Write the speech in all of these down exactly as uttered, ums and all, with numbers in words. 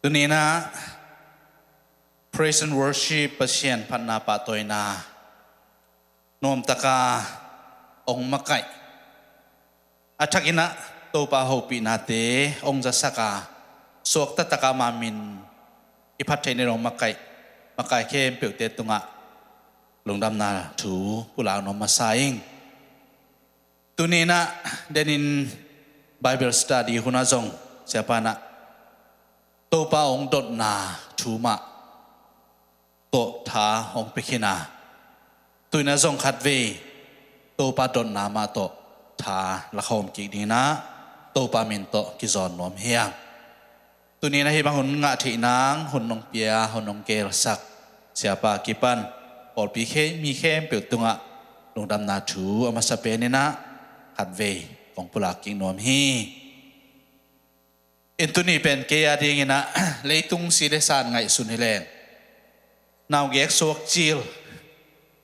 Tuninah praise and worship, Pasian phatna pahtawina nuamtaka hong makaih a thakinah Topa hopihnate hong zasaka suaktataka ama min i phat theih nading hong makaih makai khempeuhte tungah lungdamna thu pulak nuam masa ing. Tuninah denin Bible study hunah zong siapanah Topa hong dotna thu mah tawh tha hong pia khin a, tuinah zong khatvei Topa dotna mah tawh tha lakhawm kik dinginah Topa min tawh kizawn nuam hiam. Tuninah hih bang hun ngah theih nang hun hong pia, hun hong gelsak siapa kipan pawlpi khe mi khempeuh tungah lungdamna thu a masa peninah khatvei kong pulak kik nuam hi. In tuni pen kei a dinginah leitung si le san ngaihsun hi leng naugek suak cil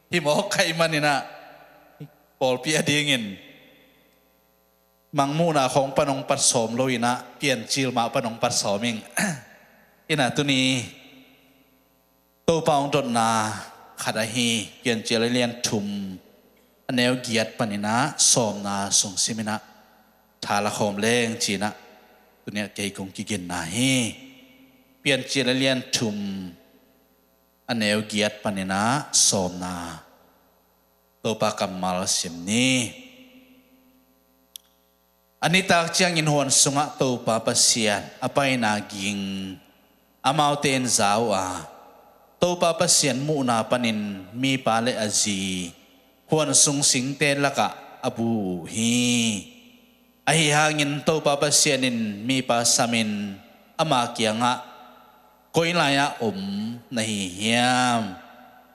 hi mawk kha ih maninah pawlpi a dingin mangmuhna khawng pan hong pat sawm loinah Piancil mah pan hong pat sawm ing. Innah tuni Topa hong dotna khat ahi Piancil a lian thum a neu giat paninah sawmna sung siminah tha lakhawm leng cinah tuniah kei kong kiginna hi. Piancil a lian thum a neu giat paninah sawmna Topa kammal sim ni. A nitak ciangin huan sungah Topa Pasian a paina ging amaute in za uh a, Topa Pasian muhna panin mipa le a zi huan sung singte lakah a bu uh hi. Ahi hangin Topa Pasian in mipa samin ama kiangah, "Koi lai-ah om na hi hiam?"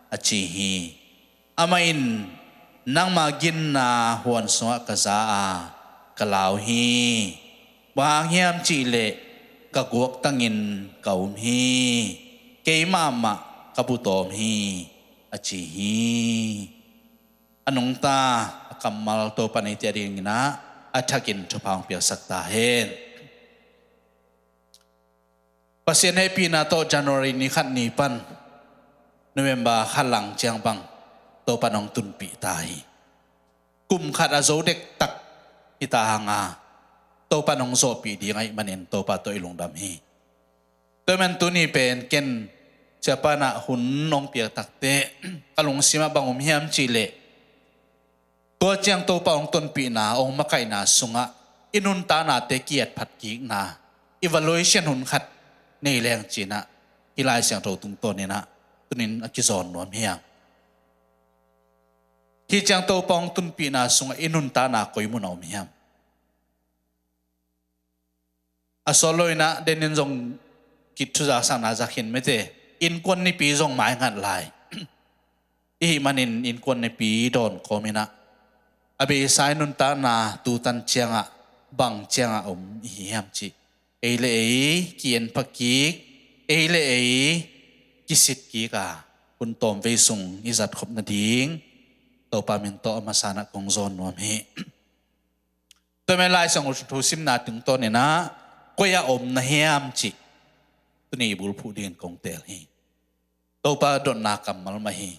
a ci hi. Amah in, "Nangma ginna huan sungah ka za a ka lau hi. Bang hang hiam cihleh ka guaktangin ka um hi. Keimah mah ka bu tawm hi," a ci hi. A nungta a kammal Topa neite a dinginah a thakin thupha hong piaksak ta hen. Pasian hehpihna tawh January ni khat ni pan November khat lang ciang bang Topa nong tunpih ta hi. Kum khat a zo dektak hita hanga Topa nong zawhpih ding ahih manin Topa tawh i lungdam hi. Tua man tuni pen ken siapanah hun nong piak takte ka lungsimah bang um hiam cihleh, tua ciang Topa hong tonpihna, hong makaihna sungah i nuntaknate ki-etphat kikna evaluation hun khat nei leng cinah hih Lai Siangtho tungtawninah tunin a kizawn nuam hiam. Hih ciang Topa hong tunpihna sungah i nuntakna koi mun a om hiam. A sawt loinah denin zong kithuzasakna zak hin mete, innkuan nipi zong maingat lai. Ihih manin innkuan nipi dawn kawminah a beisa i nuntakna tutan ciangah bang ciangah om ihi hiam cih, ei le ei ki-en pha kik, ei le ei kisit kik a, hun tawmvei sung i zatkhop nading Topa min tawh a masanah kong zawn nuam hi. Tua man Lai Siangtho simna tungtawninah koi-ah om na hiam cih tuni i bulphuh dingin kong teel hi. Topa dotna kammal mah hi.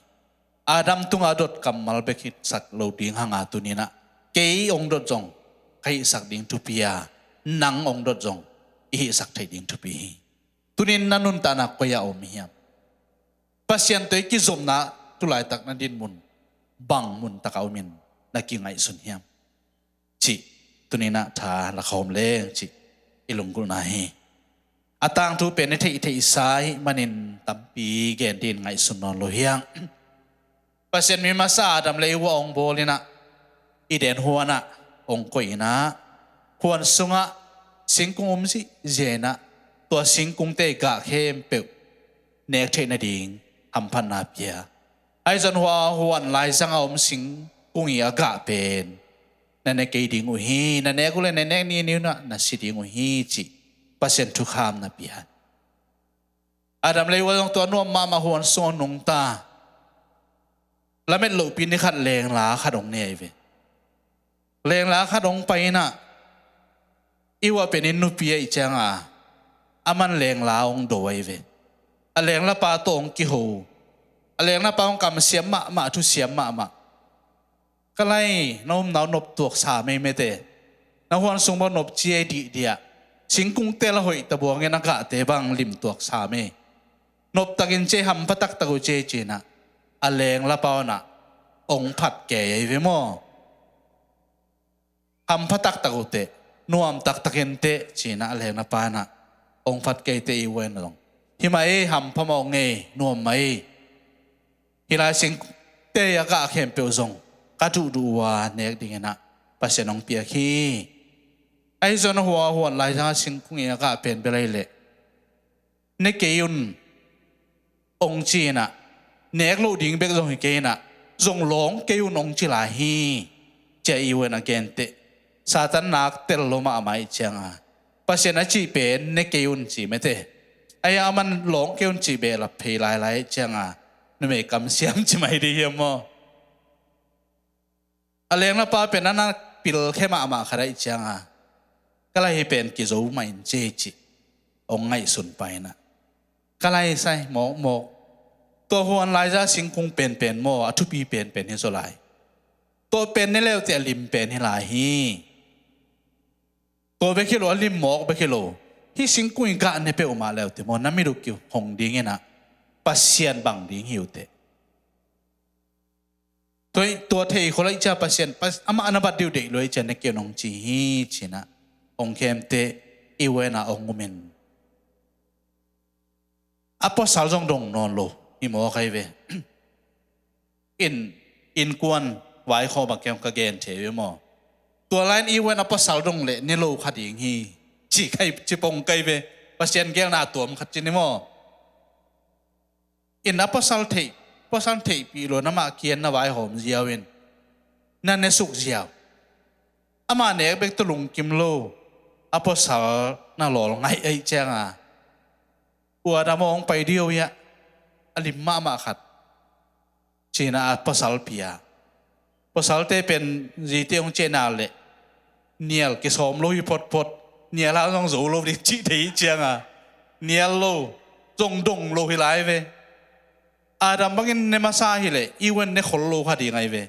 Adam tunga dot kammal bek hihsak lo ding hanga tuninah kei hong dot zong ka hihsak ding thupi a, nang hong dot zong i hihsak theih ding thupi hi. Tunin na nuntakna koi-ah om hiam? Pasian tawh i kizopna tulaitak na dinmun bang muntaka omin na kingaihsun hiam cih tuninah tha lakhawm leng cih i lunggulhna hi. A tangthu pen i theihtheihsa ahih manin tampi gen dingin ngaihsun nawn lo hiang. Pasian mi masa Adam le Eva hong bawlinah Eden huanah hong koihinah huan sungah singkung um zihziahinah tua singkungte i gah khempeuh nek theih nading hamphatna pia. Ahi zong hua huan laizangah om singkung i a gah pen na ne kei ding uh hi, na nek uh le na nek ni ni unah na si ding uh hi cih Pasian thukham na pia. Adam le Eva zong tua nuam mahmah huan sungah nungta lamet lohpi ni khat lengla khat hong ne ahi ve. Lengla khat hong pai inah Eva pen inn nupi ahih cianga Aman lengla hong do ahi ve. A lenglapa tawh hong kiho. A lenglapa hong kamsiam mahmah, thusiam mahmah. Ka lai, na omna uh noptuak sam ei mete. Na huan sung bang nop ci ei dihdiah. Singkung tel a hoih tabuangin a gahte bang limtuak sam ei. Noptakin ci ei, hampha taktak uh ci ei cinah. A lenglapa unah hong phat kei ahi ve maw. Hampha taktak uh teh, nuam taktakin teh cinah a lenglapa unah hong phat kei teh, i uain zong. Hi mah ei, hampha mah hong ei, nuam mah ei. Hih lai singkung tel a gah khempeuh zong ka duhduh uh a nek dinginah Pasian hong piak hi. Ahi zong a hua huan laizang a singkung i a gah pen bel ahi leh, ne kei un hong ci inah, nek loh ding bek zong hi kei inah, zong lawng kei un hong ci lai hi. Ci a i uain a gen teh, Satan nak tel lo mahmah ih cianga, Pasian a cih pen ne kei un ci mete. Ahi a, aman lawng kei un cih behlap phei lailai ih cianga, numei kamsiam ci mai dih hiam maw? A lenglapa pen a na pilkhe mahmah khat ahih cianga, ka lai hi pen kizo mah in ci ei cih hong ngaihsun pah inah, ka lai sai mawkmawk. Tua huan laiza singkung penpen maw, a thupi penpen hi zaw lai. Tua pen ne leuteh a lim pen hi lai hi. Tua bek hi lo, a lim mawk bek hi lo. Hih singkung i gah ne peuhmah leuteh maw, na mit uh kihong dinginah Pasian bang ding hi uh teh. Tua, tua thei khol ahih ciang Pasian, Pas-, amah na bat dih uh deih lua ih ciang ne kei un hong ci hi cinah hong khem teh, i uaina hong umin. A pasal zong dong nawn lo hi mawk ahi ve. In, innkuan vaikhawm a kem ka gen thei ve maw? Tua lai-in i uain a pasal dong leh ne lo kha ding hi ci kai, ci pong kai ve. Pasian gelna a tuam khat ci ni maw? In a pasal theih, pasal theihpih lo, namah kian na vaihawm ziau in, na ne suk ziau. Amah nek bek tawh lungkim lo, a pasal na lawl ngaih ahih cianga, ua dam aw, hong pai dih o hiah, a lim mahmah khat cinah a pasal pia. Pasalte pen zite hong ciahna leh nial kisawm lo hi photphot. Nial hang zong zo lo ding cih thei ih cianga, nial lo, zong dong lo hi lai ve. Adam bangin ne masa hileh i uain ne khol lo kha ding ahi ve.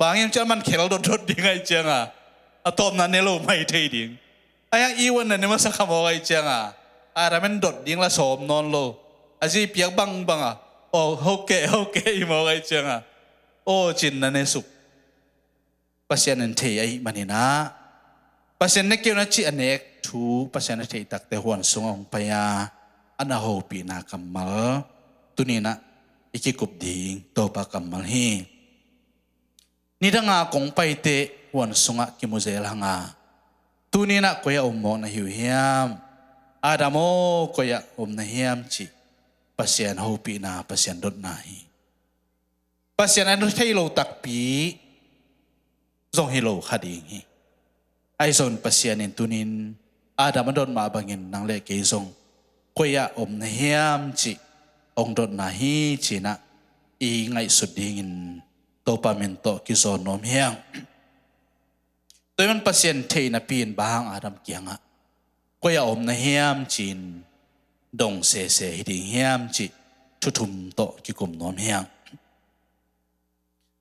Bangin ciah man khel dotdot ding ahi cianga, a tawpna ne lo mai thei ding. Ahi hang i uain na ne masa kha mawk ahih cianga, Adam in dot ding la sawm nawn lo. A zi piak bangbanga, aw, hokeh hokeh hi mawk ahih cianga, aw cin na ne suk. Pasian in thei ahih maninah, Pasian ne kei un a cih a nek thu Pasian a theih takte huan sungah hong pai a, a na hopihna kammal tuninah i kikup ding Topa kammal hi. Nidanga kong paite huan sungah kimuzel hanga, tuninah koi-ah om mawk na hi uh hiam? Adam aw, koi-ah om na hiam cih Pasian hopihna, Pasian dotna hi. Pasian a dot thei lo takpi zong hi lo kha ding hi. Ahi zongin Pasian in tunin Adam a dot mah bangin nang le kei zong koi-ah om na hiam cih hong dotna hi cinah i ngaihsut dingin Topa min tawh kizawn nuam hi hang. Tua ahih man Pasian theih napi-in bang hang Adam kiangah koi-ah om na hiam ci-in dong sese hi ding hiam cih thu thum tawh kikum nuam hi hang.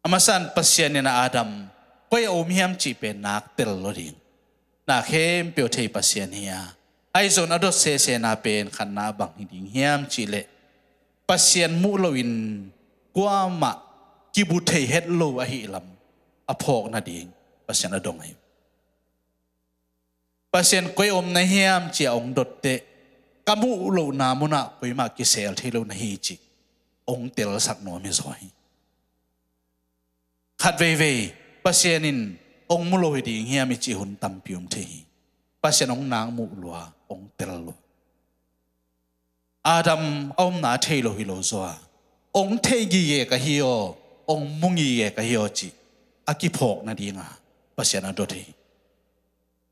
A masa-in Pasian in a Adam koi-ah om hiam cih pen nak tel lo ding. Na khempeuh thei Pasian hi a, ahi zongin a dot sesena pen khatna bang hi ding hiam cih leh Pasian muh loin kuamah kibu thei het lo ahih lam a phawk nading Pasian a dong ahi. Pasian koi-ah om na hiam ci-a hong dot teh, ka muh lohna munah koimah kisel thei lo na hi cih hong telsak nuam hi zaw hi. Khat veivei Pasian in hong mu lo hi ding hiam i cih hun tampi om thei hi. Pasian hong nak muh lua, hong tel lua. Adam a omna thei lo hi lo zaw a, hong thei gige ka hi aw, hong mu gige ka hi aw cih a kiphawk nadinga Pasian a dot hi.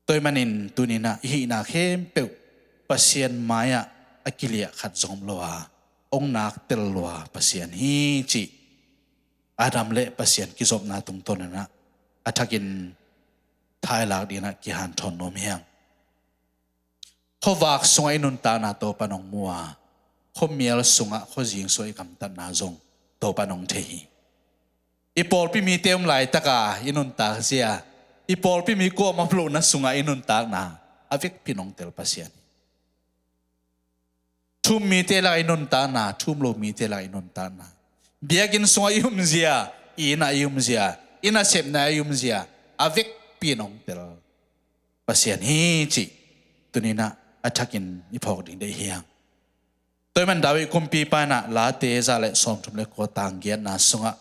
Tua ahih manin tuninah i hihna khempeuh Pasian mai-ah a kiliah khat zong om lo a, hong nak tel lua Pasian hi cih Adam le Pasian kizopna tungtawn inah a thakin thailak dinah kihanthawn nuam hi hang. Khuavak sungah i nuntakna Topa'n hong mu a, khuamial sungah, khuazing sungah i gamtatna zong Topa'n hong thei hi. I pawlpi mite om laitaka i nuntakzia, i pawlpi mi kuamah lohna sungah i nuntakna, a vekpi in hong tel Pasian hi. Thu-um mite lakah i nuntakna, thu-um lo mite lakah i nuntakna, biakinn sungah i umzia, i innah i umzia, i nasepna i umzia, a vekpi in hong tel Pasian hi cih tuni-in ah a thakin i phawk ding deih hi hang. Tua ahih manin David kumpipa in ah Late za le sawmthum le kua, tang giatna sungah,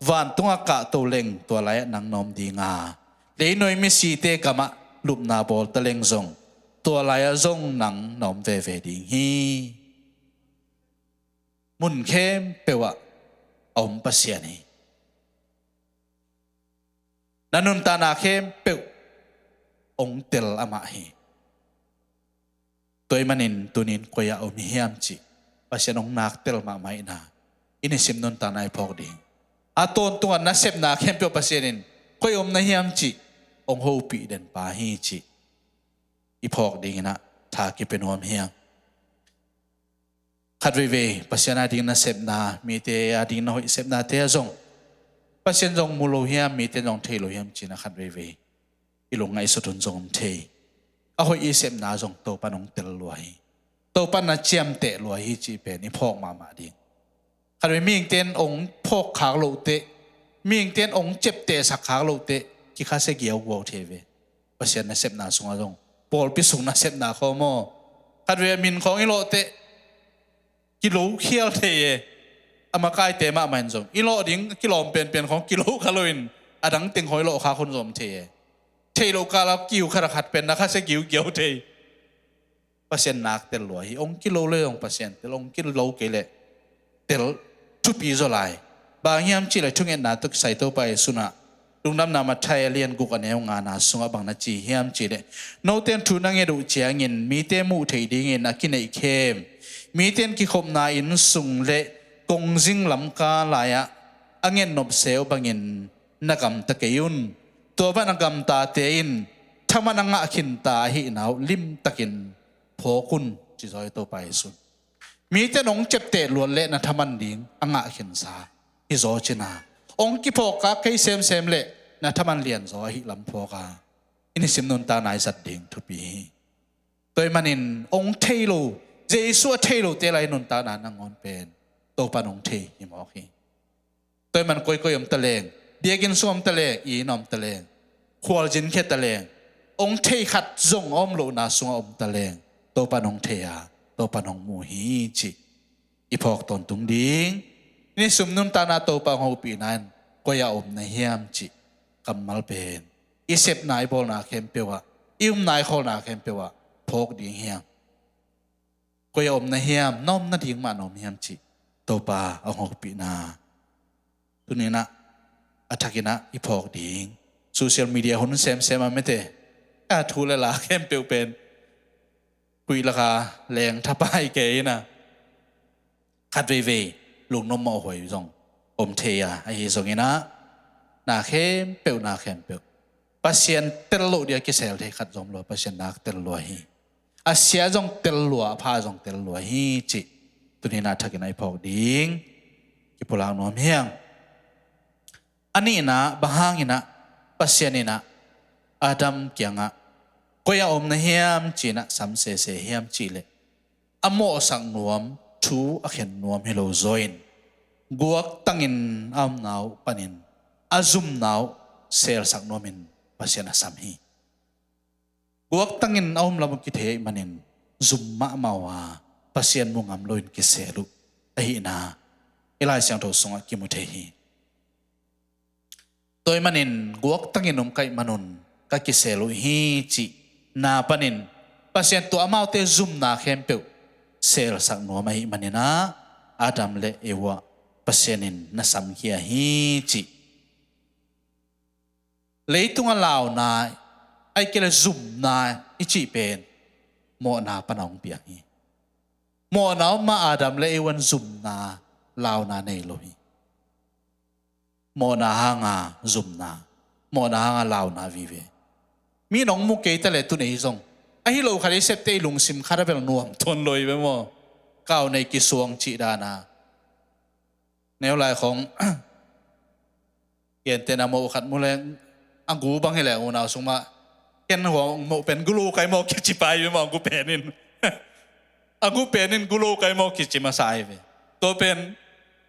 "Vantungah kahto leng tua lai-ah nang na om ding a, leinuai misite gamah lupna bawl taleng zong, tua lai-ah zong nang na om veve ding hi." Mun khempeuh ah a om Pasian hi. Na nuntakna khempeuh hong tel amah hi. Tua ahih manin tuni-in koi-ah om i hiam cih Pasian hong naktel mahmah ahihna i nisim nuntakna i phawk ding. A tawntungah nasepna khempeuh Pasian in koi om na hiam cih hong hopih denpa hi cih i phawk dingin ah tha kipia nuam hi hang. Khatveivei Pasian ading nasepna, mite ading na hoih sepnate ah zong Pasian zong mu lo hiam, mite zong thei lo hiam ci-in ah khatveivei i lungngaihsut hun zong om thei. A hoih i sepna zong Topa'n hong tel lua hi, Topa'n na ciamteh lua hi cih pen i phawk mahmah ding. Khatveivei mihingte in hong phawk khak loh teh, mihingte in hong ciaptehsak khak loh teh, kikhasia giaugiau thei ve. Pasian nasepna sungah zong, pawlpi sung nasepna khawng maw, khatvei a min khawng i lawh teh kilo khial thei e. A makaite mahmah in zong i lawh ding kilawm penpen khawng kilo kha loin a dang teng khawng i lawh khak hun zong om thei e. Theih loh kal a kiu khat a khat pen na khasia giaugiau thei. Pasian nak tel lua hi. Hong kilo le hong Pasian tel, hong kilo kei leh tel thupi zaw lai. Bang hiam cih leh thungetna tawh kisai Topa Jesu in ah Lungdamna Matthai a lian guk a neu ngana sungah bang na ci hiam cih leh, "Note in thu na nget uh ciangin mite muh theih dingin a kineihkhem, mite in kikhopna inn sung le kongzing lamka lai-ah a ngetnop se uh bangin na gamta kei un. Tua bang a gamtate in thaman a ngah khinta ahihna uh limtakin phawk un," ci zaw hi Topa Jesu in. Mite in hong ciapteh luat leh na thaman ding a ngah khinsa hi zaw cihna. Hong kiphawkkak kei semsem leh na thaman lianzaw ahih lam phawk a, i nisim nuntakna i zat ding thupi hi. Tua ahih manin hong thei lo, Jesu a thei lote lai nuntakna nangawn pen Topa'n hong thei hi mawk hi. Tua ahih man koikoi om taleng, biakinn sung om taleng, i inn om taleng, khualzin khia taleng, hong thei khat zong a om lohna sungah om taleng, Topa'n hong thei a, Topa'n hong mu hi cih i phawk tawntung ding. I nisim nuntakna Topa hong hopihna in koi-ah om na hiam cih kammal pen i sepna i bawlna khempeuh ah, i umna i khawlna khempeuh ah phawk ding hi hang. Koi-ah om na hiam, na om nading mah na om hiam cih Topa a hong hopihna tuni-in ah a thakin ah i phawk ding. Social media hun semsem a mite, a thu le la khempeuh pen kuih laka leng thapai kei in ah, khatveivei lungnuam mawhhuai zong om thei a, ahi zongin ah na khempeuh, na khempeuh Pasian tel loh dia kisel thei khat zong om lo, Pasian nak tel lua hi. A sia zong tel lua, a pha zong tel lua hi cih tuni-in ah a thakin ah i phawk ding. Kipulak nuam hi hang. A nihna, bang hangin ah Pasian in ah Adam kiangah, "Koi-ah om na hiam?" ci-in ah sam sese hiam cih leh, a mawhsak nuam, thu a khen nuam hi lo zaw-in, guaktangin a omna uh panin a zumna uh selsak nuamin Pasian a sam hi. Guaktangin a om lam uh kithei ahih manin zum mahmah uh a, Pasian mu ngam loin kisel uh ahihna i Lai Siangtho sungah kimu thei hi. Tua ahih manin guaktangin om ka hih manun ka kisel uh hi cihna panin Pasian tua amaute zumna khempeuh selsak nuam ahih manin ah Adam le Eva Pasian in na samkhia hi cih. Leitung a launa, ahih kei leh zumna i cih pen mawhna pan a hong piang hi. Mawhna om a Adam le Eva in zumna, launa nei lo hi. Mawhna hanga zumna, mawhna hanga launa vive. Mi in hong mu kei ta leh tuni zong Ahi lo khat i septe i lungsim khat a bel nuam tuan lo i ve maw. Kau nei kisuang cih dana. Neu lai khong gentena moh khat mu leng a gu bang hi leng unau sung mah ken hua moh pen gulu kai maw kici pai ve maw a gu pen in. A gu pen in gulu kai maw kici masa hi ve. Tua pen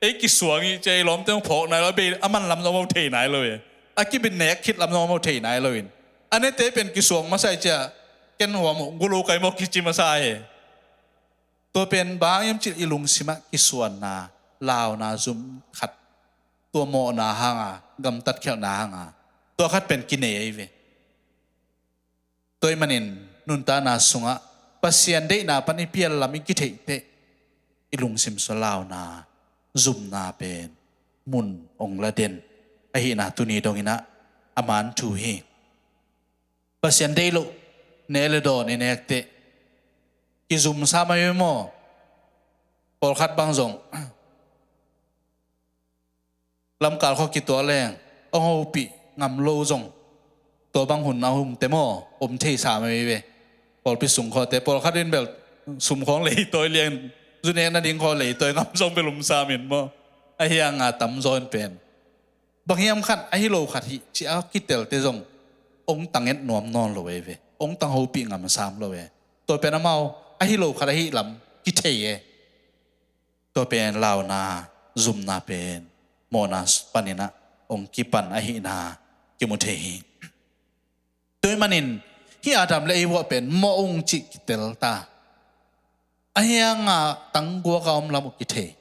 ei kisuang i cia i lawmte hong phawk nai lo a bei a man lam zong maw thei nai lo e. A kibit nek khit lam zong maw thei nai lo in. A nete pen kisuang masa i cia ken hua moh gulu kai maw kici masa hi. Tua pen bang hiam cih i lungsimah kisuanna, launa zum khat, tua mawhna hanga, gamtat khialhna hanga, tua khat pen kinei ahi ve. Tua ahih manin nuntakna sungah Pasian deihna pan i pial lam i kitheih teh i lungsim sua launa, zumna pen mun hong la den ahihna tuni donginah a man thu hi. Pasian deih loh ne le dawn i nek teh kizumsa mai ve maw? Pawlkhat bang zong lamkal khua kituak leng hong hopih ngam lo zong tua bang hun a hum te maw om theisa mai ve. Pawlpi sung khawte pawlkhat in bel sum khawng leitawi liang, zu nek nading khaw leitawi ngam zong bel um sam in maw? Ahi hanga tamzaw in pen bang hiam khat ahi lo khat hi ci a kitelte zong hong tang et nuam nawn lo ei ve. Hong tang hopih ngam sam lo e. Tua pen amau ahi lo khat ahi lam kithei e. Tua pen launa, zumna pen mawhna paninah hong kipan ahihna kimu thei hi. Tua ahih manin hih Adam le Eva pen mawh ung cih kitel ta. Ahi hanga tangguak a om lam uh kithei.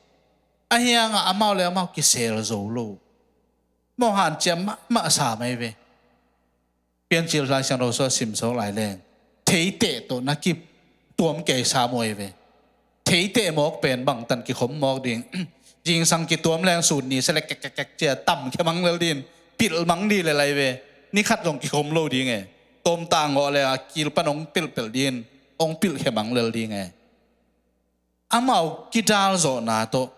Ahi hanga amau le amau kisel zo lo. Mawh hanciam mahmah sa mai ve. Piancil Lai Siangtho sua simsawk lai leng theiteh tawh na kip tuam kei sa muai ve. Theiteh mawk pen bangtan kikhom mawk ding. Zingsang kituam leng sun ni selek kek kek kek cia tam khia mang lel din, pilh mang di le lai ve. Ni khat zong kikhom lo ding e. Tawmta ngawh le a kilpan hong pilhpelh din hong pilh khia mang lel ding e. Amau kidalzawhna tawh,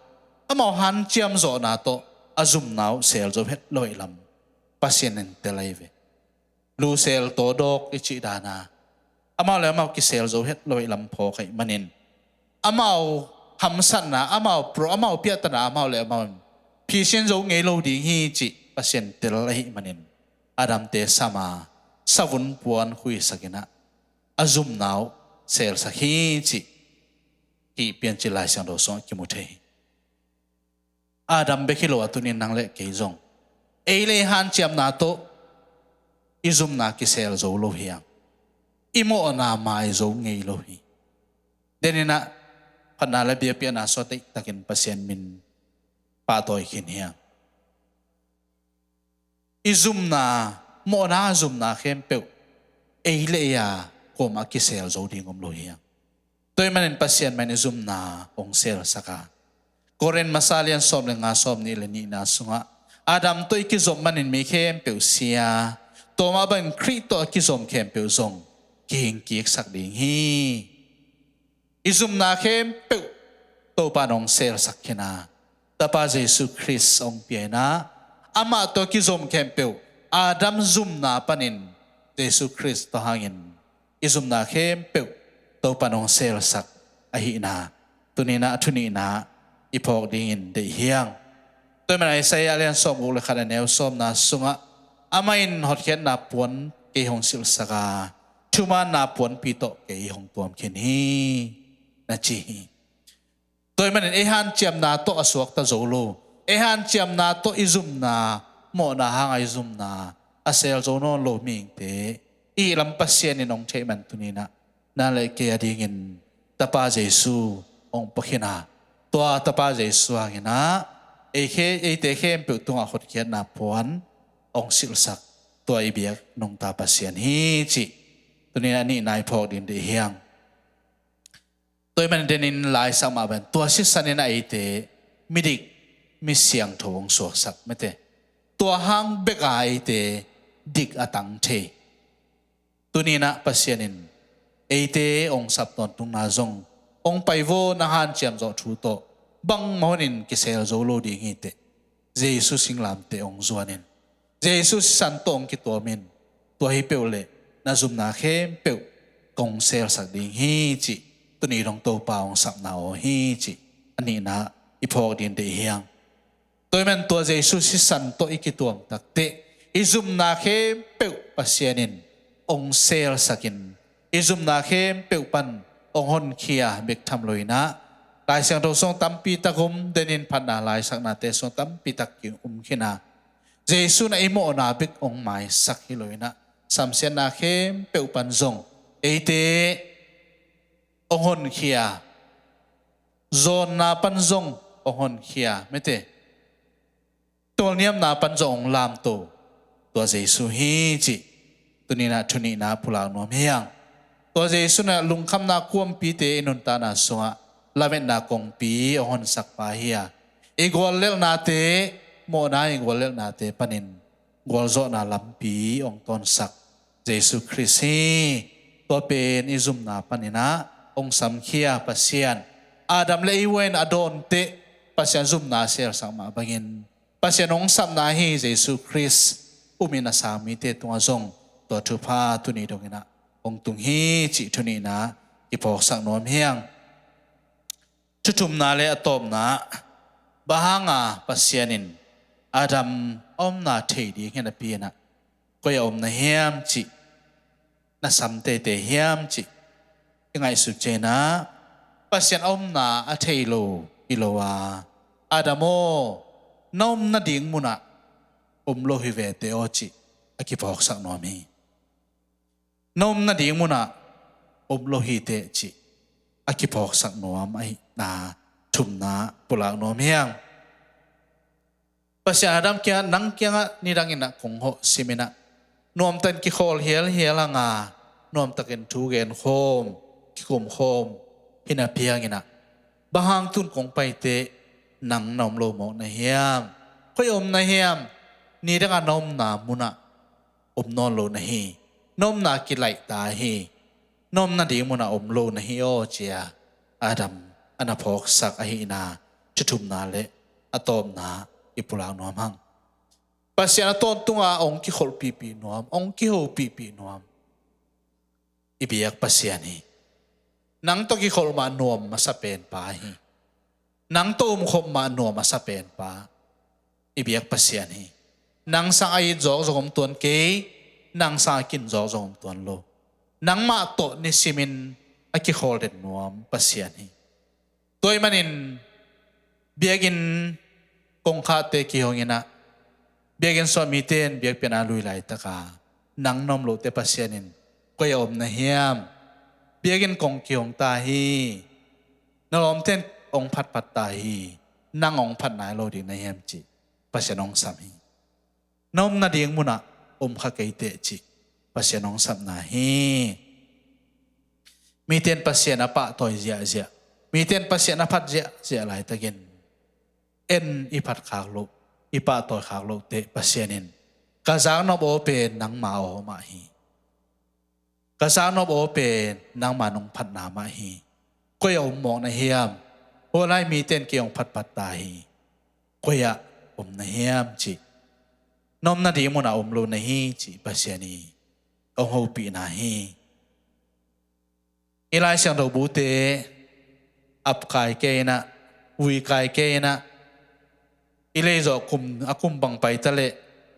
amau hanciamzawhna tawh a zumna uh sel zo het lo ih lam Pasian in tel ahi ve. Lusel tawdawk i cih dana amau le amau kisel zo het lo ih lam phawk ahih manin amau hamsatna, amau pro, amau piahtana amau le amau in phisin zo ngei lo ding hi cih Pasian tel ahih manin Adamte sama savun puan khuisakinah a zumna uh selsak hi cih hih Piancil Lai Siangtho sungah kimu thei hi. Adam bek hi lo a tunin nang le kei zong ei le ei hanciamna tawh i zumna kisel zo lo hiang, i mawhna mai zo ngei lo hi. Deninah phatna le biakpiakna sua teihtakin Pasian min pahtawi khin hiang. I zumna, mawhna a zumna khempeuh ei le ei a kuamah kisel zo ding om lo hiang. Tua ahih manin Pasian mah in i zumna hong selsak a, Korin masa lian sawm le nga, sawm nih le nihna sungah Adam tawh i kizom manin mi khempeuh sia, tua mah bangin Khrih tawh a kizom khempeuh zong kihingkiksak ding hi. I zumna khempeuh Topa in hong selsak khin a, Tapa Jesu Khrist hong pia in ah, amah tawh kizom khempeuh Adam zumna panin Jesu Khrist tawh hangin i zumna khempeuh Topa in hong selsak ahihna tuninah a thunihna i phawk dingin deih hiang. Tua ahih manin Isaiah lian sawmguk le khat a neu sawmna sungah, amah in hotkhiatna puan kei hong silhsak a, thumaanna puanpi tawh kei hong tuam khin hi, na ci hi. Tua ahih manin ei hanciamna tawh a suakta zo lo, ei hanciamna tawh i zumna, mawhna hanga i zumna a sel zo nawn lo mihingte i hih lam Pasian in hong theih man tuninah nang le kei a dingin Tapa Jesu hong pia khin a, tua Tapa Jesu hanginah ei khe, eite khempeuh tungah hotkhiatna puan hong silhsak, tua i biak nungta Pasian hi cih tuninah a nihna i phawk ding deih hiang. Tua ahih manin denin laisak mah bangin tua sisan in a eite midik, mi siangtho hong suaksak mete. Tua hang beka eite dik a tang thei. Tuninah Pasian in eite hong sap tawntungna zong hong paivaw, na hanciam zawh thu tawh bangmah hunin kisel zo lo ding hi teh. Jesu singlamteh hong zuanin, Jesu sisan tawh hong kituamin, tua hi peuh leh na zumna khempeuh kong selsak ding hi cih, tuni dong Topa hong sapna aw hi cih a nihna i phawk ding deih hiang. Tua ahih man tua Jesu sisan tawh i kituam takteh i zumna khempeuh Pasian in hong selsakin, i zumna khempeuh pan hong honkhia bek tham lo inah, Lai Siangtho sung tampi tak um, denin phatna laisaknate sung tampi tak ki um khin a, Jesu in a i mawhna bek hong maisak hi lo inah, samsiatna khempeuh pan zong eite hong honkhia, zawnna pan zong hong honkhia, mete, tawlniamna pan zong hong lamto, tua Jesu hi cih tuni inah thu nihna pulak nuam hiang. Tua Jesu in a lungkhamna kuampite i nuntakna sungah lametna kongpi hong honsak pa hi a, i guallelhnate, mawhna i guallelhnate panin gualzawhna lampi hong tawnsak Jesu Khrist hi. Tua pen i zumna pan inah hong samkhia Pasian. Adam le Eva in a dawn teh Pasian zumna selsak mah bangin, Pasian hong sapna hi Jesu Khrist um in a sang mite tungah zong tua thupha tuni dong inah hong tung hi cih thu nihna i phawksak nuam hiang. Thu thumna le a tawpna, bang hanga Pasian in Adam a omna thei ding hi napi inah koi ah om na hiam cih na sam teitei hiam cih i ngaihsut ciangin ah, Pasian a omna a thei lo hi lo a, Adam aw, na om nading munah om lo hi ve teh aw cih a kiphawksak nuam hi. Na om nading munah om lo hi teh cih a kiphawksak nuam ahihna thumna pulak nuam hiang. Pasian Adam kiangah, nang kiangah nidang inah kong hawh sim inah, nuamtakin kikhawl hialhial hanga, nuamtakin thu gen khawm, kikum khawm hi napi hang inah, bang hang tun kong pai teh nang na om lo mawk na hiam? Koi ah om na hiam? Nidang a na omna munah om nawn lo na hi. Na omna kilaihta hi. Na om nading munah om lo na hi aw, ci-a Adam a na phawksak ahihna thu thumna le a tawpna i pulak nuam hang. Pasian a tawntunga hong kikholhpihpih nuam, hong kihopihpih nuam i biak Pasian hi. Nang tawh kikholh mah nuam a sa pen pa hi. Nang tawh umkhop mah nuam a sa pen pa i biak Pasian hi. Nang sang a it zawk zong om tuan kei, nang sang a kin zawk zong om tuan lo. Nangmah tawh nisimin a kikhawl den nuam Pasian hi. Tua ahih manin biakinn kongkhakte kihong inah, biakinn sungah mite in biakpiakna lui laitaka, nang na om loh teh Pasian in koi ah om na hiam? Biakinn kong kihong ta hi. Na lawmte in hong phatphat ta hi. Nang hong phat nai lo ding na hiam cih Pasian hong sam hi. Na om nading munah om kha kei teh cih Pasian hong sapna hi. Mite in Pasian a pahtawi ziahziah, mite in Pasian a phat ziahziah laitakin, en i phat khak loh, i pahtawi khak loh teh Pasian in, ka zaknop aw pen nangma aw mah hi. Ka zaknop aw pen nangma nong phatna mah hi. Koi ah om mawk na hiam? Hua lai mite in kei hong phatphat ta hi. Koi ah om na hiam cih, na om nading munah om lo na hi cih Pasian i hong hopihna hi. I Lai Siangtho bute, ap kai kei inah, vui kai kei inah, i leizawh kum, a kum bang pai ta leh,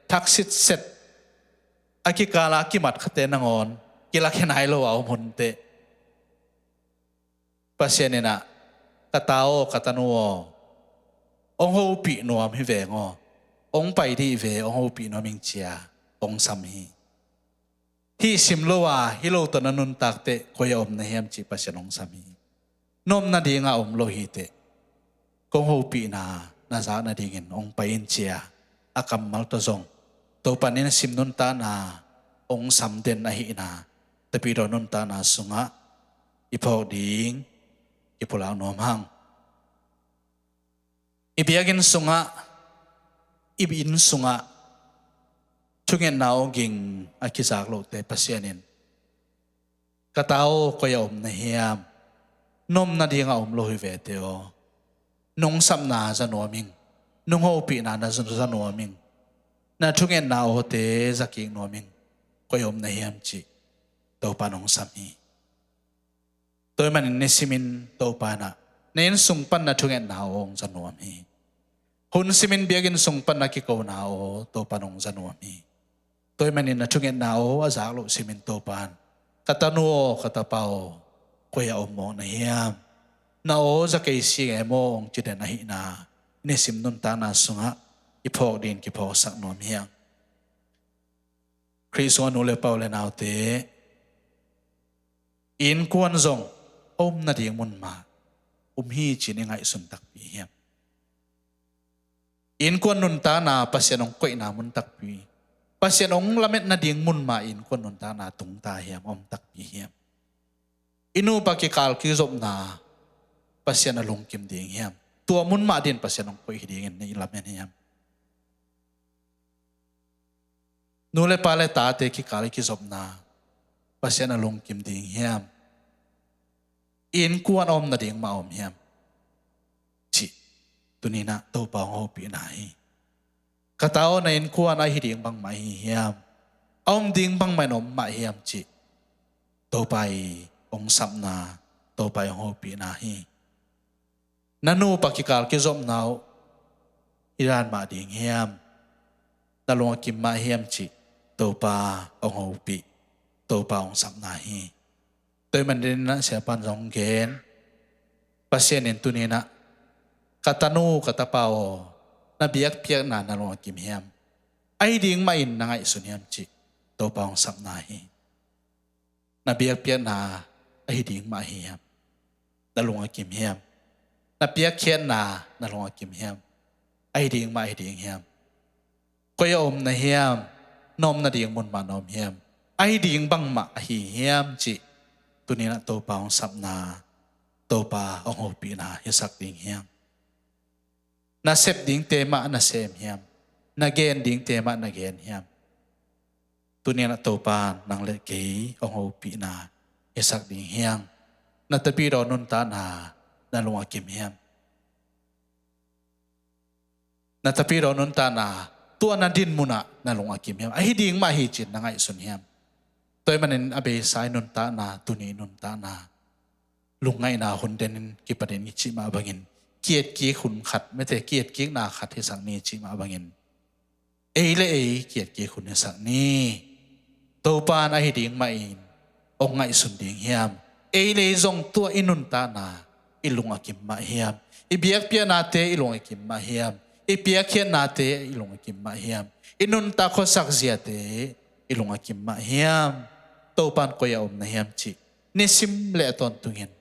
thak sitset, a kikala kimat khate nangawn kilakhia nai lo a om hun teh, Pasian inah, ka ta aw, ka tanu aw, hong hopih nuam hi veng aw, hong pai dih ve, hong hopih nuam ing, ci-a hong sam hi. Hih sim lo a, hi lo tawh na nuntak teh koi ah om na hiam cih Pasian hong sam hi. Na om nadingah om lo hi teh, kong hopihna na zak nadingin hong pai in, ci-a a kammal tawh zong Topa in sim nuntakna hong sam den ahihna, Tapidaw nuntakna sungah i phawk ding i pulak nuam hang. I biakinn sungah, i inn sungah thungetna aw ging a kizak lohte Pasian in, ka ta aw, koi ah om na hiam? Na om nadingah om lo hi ve teh aw. Nong sapna za nuam ing. Nong hopihna na za, za nuam ing. Na thungetna awte za kik nuam ing. Koi ah om na hiam cih Topa in hong sam hi. Tua ahih manin nisimin Topa in ah na inn sung pan na thungetna aw hong za nuam hi. Hun simin biakinn sung pan na kikona aw Topa in hong za nuam hi. Tua ahih manin na thungetna aw a zak loh simin Topa in ka tanu aw ka tapa aw koi ah om mawk na hiam, na aw za kei sing e maw hong ci den ahihna nisim nuntakna sungah i phawk dingin kiphawksak nuam hi hang. Khrih sungah nu le pa u le naute, innkuan zong a om nading mun mah om hi ci-in i ngaihsun takpi hiam? Innkuan nuntakna Pasian hong koihna mun takpi, Pasian hong lamet nading mun mah innkuan nuntakna tungta hiam, om takpi hiam? I nupa kikal kizopna Pasian a lungkim ding hiam? Tua mun mah dingin Pasian hong koih hi dingin na i lamen hiam? Nu le pa le tate kikal i kizopna Pasian a lungkim ding hiam? Innkuan a om nading mah om hiam? Cih tuni-in ah Topa hong hopihna hi. Ka ta aw, na innkuan a hi ding bangmah hi hiam? A om ding bangmah in om mah hiam cih Topa i hong sapna, Topa i hong hopihna hi. Na nupa kikal kizopna uh hi dan mah ding hiam? Na lung a kim mah hiam cih Topa hong hopih, Topa hong sapna hi. Tua ahih manin ah siapa in zong gen, Pasian in tuni-in ah ka tanu ka tapa aw, na biakpiakna na lung a kim hiam? A hi ding mah in na ngaihsun hiam cih Topa hong sapna hi. Na biakpiakna a hi ding mah hi hiam? Na lung a kim hiam? Na piakkhiatna na lung a kim hiam? A hi ding mah a hi ding hiam? Koi a om na hiam? Na om nading mun mah na om hiam? A hi ding bangmah a hi hiam cih tuni-in ah Topa hong sapna, Topa hong hopihna hisak ding hiam? Na sep dingte mah na sem hiam? Na gen dingte mah na gen hiam? Tuni-in ah Topa nang le kei hong hopihna hisak ding hiam? Na tapidaw nuntakna na lung a kim hiam? Na tapidaw nuntakna, tua na din munah na lung a kim hiam? A hi ding mah hi ci-in na ngaihsun hiam? Tua ahih manin a beisa i nuntakna, tuni i nuntakna lungngaihna hun denin kipanin i cih mah bangin, kiatkik hun khat, mete kiatkikna khat hisak ni cih mah bangin, ei le ei kiatkik hun hisak ni. Topa in a hi ding mah in hong ngaihsun ding hiam? Ei le ei zong tua i nuntakna i lung a kim mah hiam? I biakpiaknate i lung a kim mah hiam? I piakkhiatnate i lung a kim mah hiam? I nuntak khuasak ziate i lung a kim mah hiam? Topa in koi a om na hiam cih nisim le a tawntungin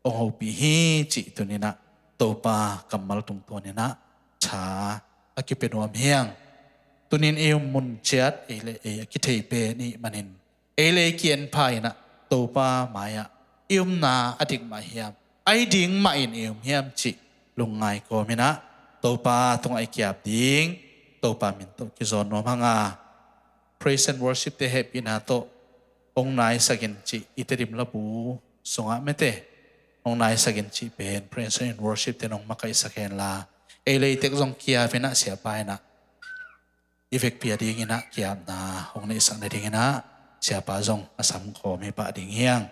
hong hopih hi cih tuni-in ah Topa kammal tungtawnin ah tha a kipia nuam hi hang. Tuni-in i um mun ciat ei le ei a kithei pen i hih manin, ei le ei ki-en pha-in ah Topa mai-ah i umna a dik mah hiam, a hi ding mah in i um hiam cih lungngai kawmin ah Topa tungah i ki-ap ding, Topa min tawh kizawn nuam hang a. Praise and worship-te hehpihna tawh hong naisak in cih i Tedim labu sungah mete hong naisak in cih pen praise and worship-te in hong makaihsak hen la, ei le ei tek zong ki-ap in ah siapa in ah i vekpi a dingin ah ki-apna hong neihsak nadingin ah siapa zong a sam khawm hi pah ding hi hang.